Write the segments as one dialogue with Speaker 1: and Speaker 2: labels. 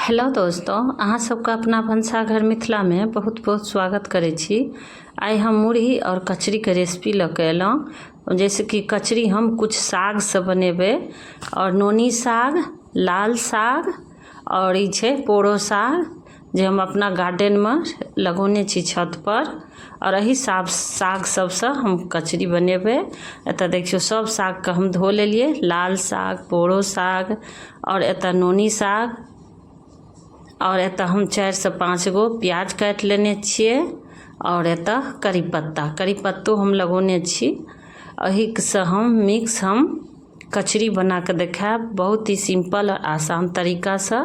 Speaker 1: Hello दोस्तों, अहाँ सबके अपना भनसाघर मिथिलामे बहुत बहुत स्वागत करै छी। आइ हम मुरही और कचरीके रेसिपी लऽ के एलहुँ। जैसे कि कचरी हम कुछ सागसँ बनेबै और नोनी साग, लाल साग और ई छै पोरो साग जे हम अपना गार्डनमे लगौने छी छतपर और एहि साग साग सबसँ हम कचरी बनेबै। एतऽ देखियौ सब सागके हम धो लेलियै, लाल साग, पोरो साग और एतऽ नोनी साग और एतऽ हम 4 से 5 गो प्याज काटि लेने छियै और एतऽ करी पत्ता, करी पत्तो हम लगौने छी। एहिसँ हम मिक्स हम कचरी बना कऽ देखायब बहुत ही सिंपल और आसान तरीकासँ।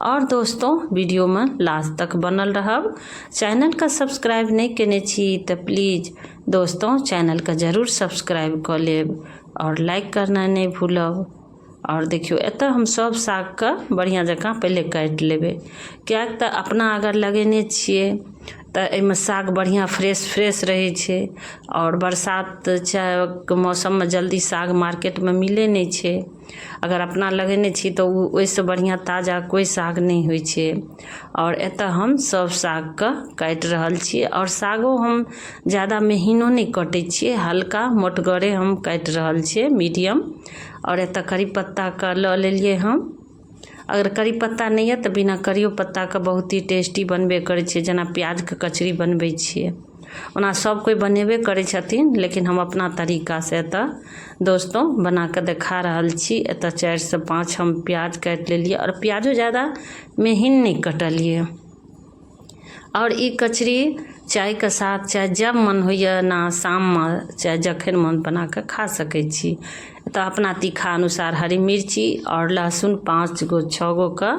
Speaker 1: और दोस्तों, वीडियोमे लास्ट तक बनल रहब। चैनलके सब्सक्राइब नहि केने छी तऽ प्लीज दोस्तों, चैनलके जरूर सब्सक्राइब कऽ लेब और लाइक करनाइ नहि भूलब। आओर देखियौ, एतऽ हम सब सागके बढ़िआँ जकाँ पहिले काटि लेबै, किएक तऽ अपना अगर लगेने छियै तऽ एहिमे साग बढ़िआँ फ्रेश फ्रेश रहै छै। आओर बरसात के मौसममे जल्दी साग मार्केटमे मिलै नहि छै। अगर अपना लगेने छी तऽ ओ ओहिसँ बढ़िआँ ताजा कोइ साग नहि होइ छै। आओर एतऽ हम सब सागके काटि रहल छी आओर सागो हम जादा महीनो नहि कटै छियै, हल्का मोटगरे हम काटि रहल छियै, मीडियम। आओर एतऽ करी पत्ताके लऽ लेलियै हम। अगर करी पत्ता नहि यऽ तऽ बिना करियो पत्ताके बहुत ही टेस्टी बनबे करै छै, जेना प्याजके कचरी बनबै छियै। ओना सब कोइ बनेबे करै छथिन, लेकिन हम अपना तरीकासँ एतऽ दोस्तों बना कऽ देखा रहल छी। एतऽ 4 से 5 हम प्याज काटि लेलियै आओर प्याजो जादा महीन नहि कटलियै। आओर ई कचरी चायके साथ, चाहे जब मन होइए ना, शाममे चाहे जखन मन, बना कऽ खा सकै छी। तऽ अपना तीखा अनुसार हरी मिर्ची आओर लहसुन 5 गो 6 गोके,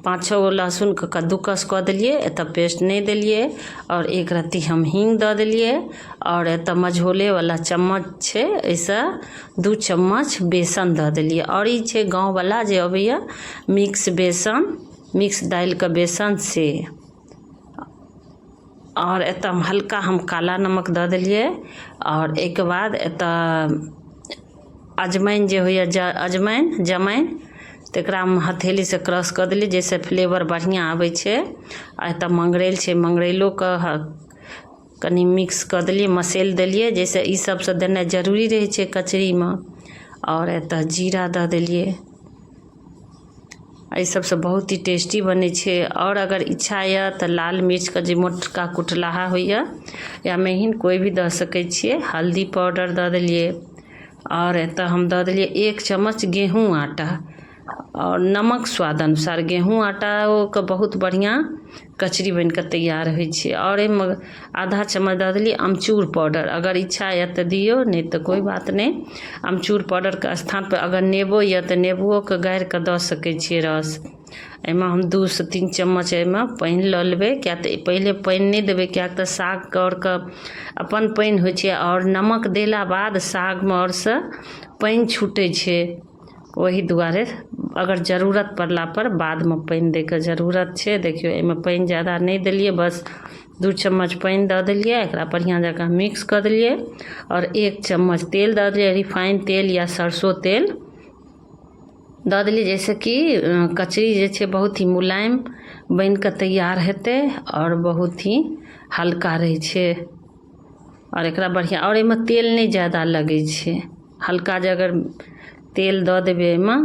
Speaker 1: 5-6 गो लहसुनके कद्दूकस कऽ देलियै, एतऽ पेस्ट नहि देलियै। आओर एक रत्ती हम हींग दऽ देलियै। आओर एतऽ मझोलेवला चम्मच छै, एहिसँ 2 चम्मच बेसन दऽ देलियै। आओर ई छै गाँववला जे अबैए मिक्स बेसन, मिक्स दालिके बेसन से। आओर एतऽ हम हल्का हम काला नमक दऽ देलियै। आओर एहिके बाद एतऽ अजमाइन जे होइए, अजमाइन जमाइन, तकरा हम हथेलीसँ क्रश कऽ देलियै, जाहिसँ फ्लेवर बढ़िआँ आबै छै। आ एतऽ मंगरैल छै, मंगरैलोके कनि मिक्स कऽ देलियै, मसैल देलियै, जाहिसँ ई सबसँ देनाइ जरूरी रहै छै कचरीमे। आओर एतऽ जीरा दऽ देलियै। एहि सबसँ बहुत ही टेस्टी बनै छै। आओर अगर इच्छा यऽ तऽ लाल मिर्चके जे मोटका कुटलाहा होइए या महीन, कोइ भी दऽ सकै छियै। हल्दी पाउडर दऽ देलियै। आओर एतऽ हम दऽ देलियै 1 चम्मच गेहूँ आटा आओर नमक स्वाद अनुसार। गेहूँ आटाके बहुत बढ़िआँ कचरी बनि कऽ तैयार होइ छै। आओर एहिमे आधा चम्मच दऽ देलियै अमचूर पाउडर। अगर इच्छा यऽ तऽ दियौ, नहि तऽ कोइ बात नहि। अमचूर पाउडरके स्थानपर अगर नेबो यऽ तऽ नेबोके गारिकऽ दऽ सकै छियै रस। एहिमे हम 2 से 3 चम्मच एहिमे पानि लऽ लेबै, किएक तऽ पहिले पानि नहि देबै, किएक तऽ सागके आओरके अपन पानि होइ छै आओर नमक देला बाद सागमे आओरसँ पानि छूटै छै। ओहि दुआरे अगर जरूरत पड़ला पर बादमे पानि दैके जरूरत छै। देखियौ, एहिमे पानि ज्यादा नहि देलियै, बस 2 चम्मच पानि दऽ देलियै। एकरा बढ़िआँ जकाँ मिक्स कऽ देलियै आओर 1 चम्मच तेल दऽ देलियै, रिफाइन तेल या सरसो तेल दऽ देलियै, जाहिसँ कि कचरी जे छै बहुत ही मुलायम बनि कऽ तैयार हेतै आओर बहुत ही हल्का रहै छै। आओर एकरा बढ़िआँ, आओर एहिमे तेल नहि ज्यादा लगै छै। हल्का जे अगर तेल दऽ देबै एहिमे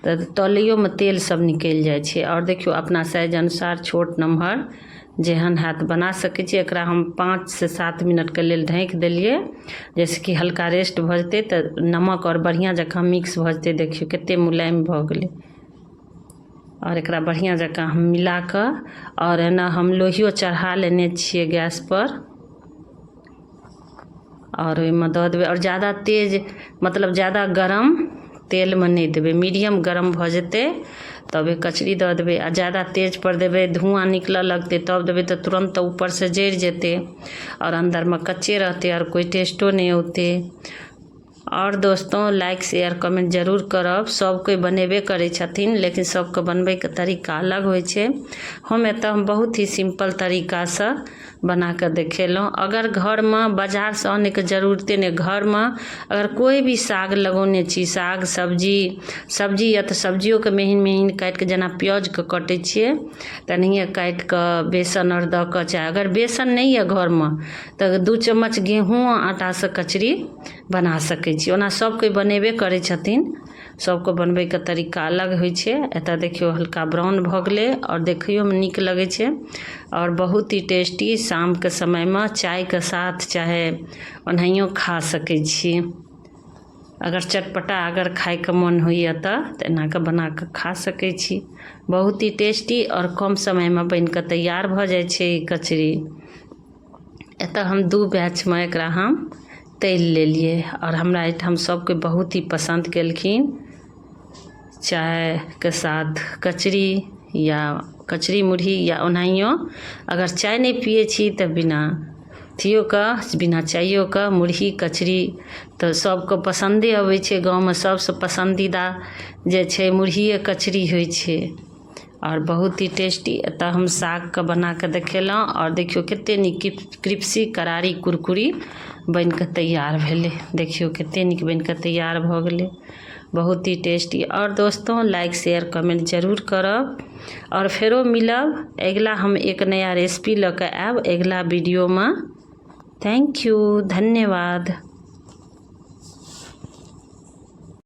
Speaker 1: तऽ तलैओमे तेल सब निकलि जाइ छै। आओर देखियौ, अपना साइज अनुसार छोट नमहर जेहन हैत बना सकै छी। एकरा हम 5 से 7 मिनटके लेल ढाँकि देलियै, जाहिसँ कि हल्का रेस्ट भऽ जेतै तऽ नमक आओर बढ़िआँ जकाँ मिक्स भऽ जेतै। देखियौ, कतेक मुलायम भऽ गेलै। आओर एकरा बढ़िआँ जकाँ हम मिला कऽ आओर एना हम लोहियो चढ़ा लेने छियै गैसपर आओर ओहिमे दऽ देबै। आओर ज्यादा तेज, मतलब ज्यादा गरम तेलमे नहि देबै, मीडियम गरम भऽ जेतै तबे कचरी दऽ देबै। आ ज्यादा तेजपर देबै, धुआँ निकलऽ लगतै तब देबै, तऽ तुरन्त ऊपरसँ जरि जेतै आओर अन्दरमे कच्चे रहतै आओर कोइ टेस्टो नहि औतै। आओर दोस्तों, लाइक, शेयर, कमेंट जरूर करब। सब कोइ बनेबे करै छथिन, लेकिन सबके बनबैके तरीका अलग होइ छै। हम एतऽ बहुत ही सिम्पल तरीकासँ बना कऽ देखेलहुँ। अगर घरमे बाजारसँ आनैके जरूरते नहि, घरमे अगर कोइ भी साग लगौने छी, साग सब्जी, सब्जी यऽ तऽ सब्जियोके महीन महीन काटिकऽ, जेना प्याजके कटै छियै तेनाहिए काटिकऽ बेसन आओर दऽ कऽ, चाहे अगर बेसन नहि यऽ घरमे तऽ 2 चम्मच गेहूँ आटासँ कचरी बना सकै छी। ओना सब कोइ बनेबे करै छथिन, सबके बनबैके तरीका अलग होइ छै। एतऽ देखियौ हल्का ब्राउन भऽ गेलै आओर देखैयोमे नीक लगै छै आओर बहुत ही टेस्टी। शामके समयमे चायके साथ चाहे ओनाहियो खा सकै छी। अगर चटपटा अगर खाइके मोन होइए तऽ एना कऽ बना कऽ खा सकै छी। बहुत ही टेस्टी आओर कम समयमे बनि कऽ तैयार भऽ जाइ छै ई कचरी। एतऽ हम 2 बैचमे एकरा हम तलि लेलियै आओर हमरा एहिठाम सबके बहुत ही पसन्द केलखिन। चायके साथ कचरी या कचरी मुरही या ओनाहियो अगर चाय नहि पियै छी तऽ बिना अथियोके, बिना चाइयोके मुरही कचरी तऽ सबके पसन्दे अबै छै। गाँवमे सबसँ पसन्दीदा जे छै मुरहिये कचरी होइ छै आओर बहुत ही टेस्टी। एतऽ हम सागके बना कऽ देखेलहुँ आओर देखियौ कते नीक क्रिप्सी करारी कुरकुरी बनि कऽ तैयार भेलै। देखियौ कते नीक बनि कऽ तैयार भऽ गेलै, बहुत ही टेस्टी। आओर दोस्तों, लाइक, शेयर, कमेंट जरूर करब आओर फेरो मिलब अगिला हम एक नया रेसिपी लऽ कऽ आयब अगिला वीडियोमे। Thank you, धन्यवाद।